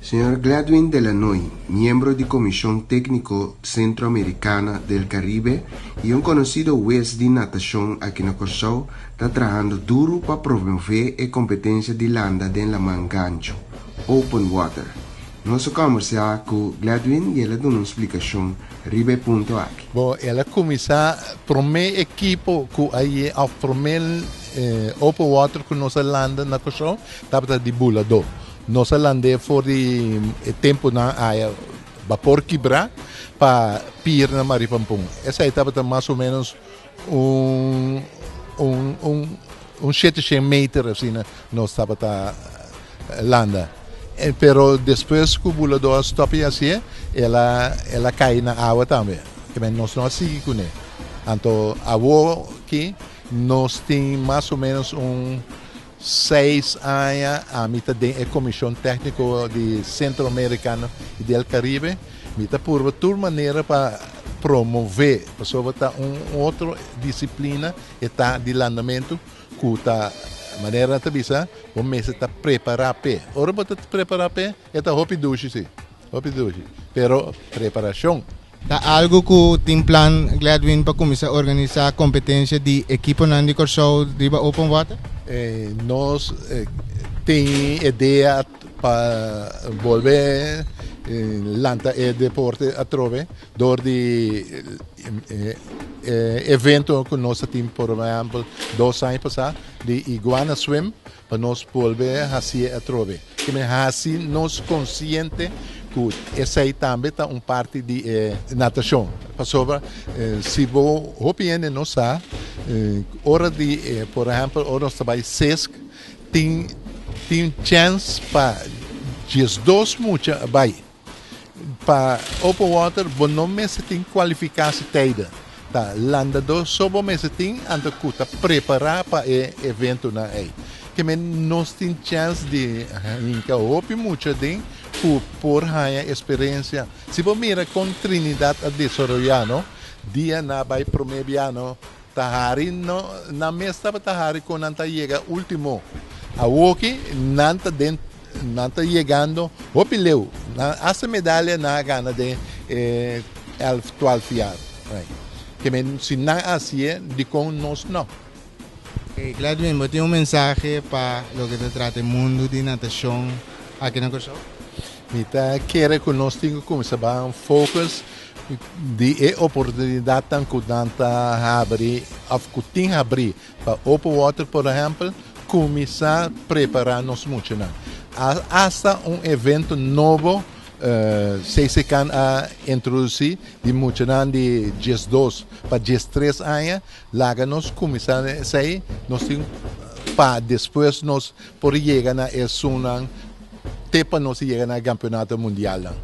Señor Gladwin Delanoy, miembro di Komishon Tékniko Sentroamerikana del Karibe i un konosido wes di natashon aki na Kòrsou, ta trahando duru pa promové e kompetensia di landa den laman ganchu, open water. Nos a kòmbersá ku Gladwin i el a duna un splikashon riba e punto aki. Bo, el a kuminsá promé ekipo ku a ye òf promé open water ku nos a landa na Kòrsou tabata di Buladó. Nos a land'é for di e tempunan aya bapor kibrá pa pir na Maripampun. Esei tabata mas o ménos un un un un shete shen meter asina nos tabata landa. Pero despues ku Buladó a stòp i hasié, el a el a kai na awa tambe. Nos no a sigui kuné. Anto awor ki nos tin mas o ménos un 6 aña ami ta den e komishon tékniko di Sentro Amerikano i del Karibe. Mi ta purba tur manera pa promové, pasobra ta un otro disiplina e ta di landamentu ku ta manera nan ta bisa, bo mester ta prepará p'e. Ora bo ta prepará p'e, e ta hopi dushi si, hopi dushi, pero preparashon. Ta algu ku tin plan Gladwin pa kuminsá organisá kompetensia di ekiponan di Kòrsou riba open water? Nos tin idea pa bolbe lanta e deporte atrobe dor di e evento ku nos a tin por ehèmpel 2 aña pasá di Iguana Swim pa nos bolbe hasié atrobe. Ke hasi nos konsiente ku esei tambe ta un parti di e natashon. Pasobra si bo hopi hende no sa, ora di, por ehèmpel, ora nos ta bai SESC, tin tin chèns pa 12 mucha bai. Pa open water bo no mester tin kualifikasi tijden. Ta landadó so bo mester tin anto ku ta prepará pa e eventonan ei. Ke men nos tin chèns di hinka hopi mucha den ku por haña eksperensia. Si bo mira kon Trinidad a desaroyá no, dia nan a bai promé bia no, ta hari no, nan mes tabata hari kon nan ta yega último. Awoki nan ta den nan ta yegando hopi leu. Nan hasta medalya nan a gana den e 11, 12 jaar. Ke men si nan hasié, dikon nos no? Okay, Gladwin, bo tin un mensahe pa loke ta trata e mundu di natashon aki na Kòrsou? Mi ta kere ku nos tin ku kuminsá ban focus di e oportunidatnan ku nan ta habri òf ku tin habrí pa open water por ehèmpel, kuminsá prepará nos muchanan. Hasta un evento nobo CCCAN a introdusí di muchanan di 12 pa 13 aña. Laga nos kuminsá esei, nos tin pa despues nos por yega na esunnan te pa nos yega na e kampeonato mundialnan.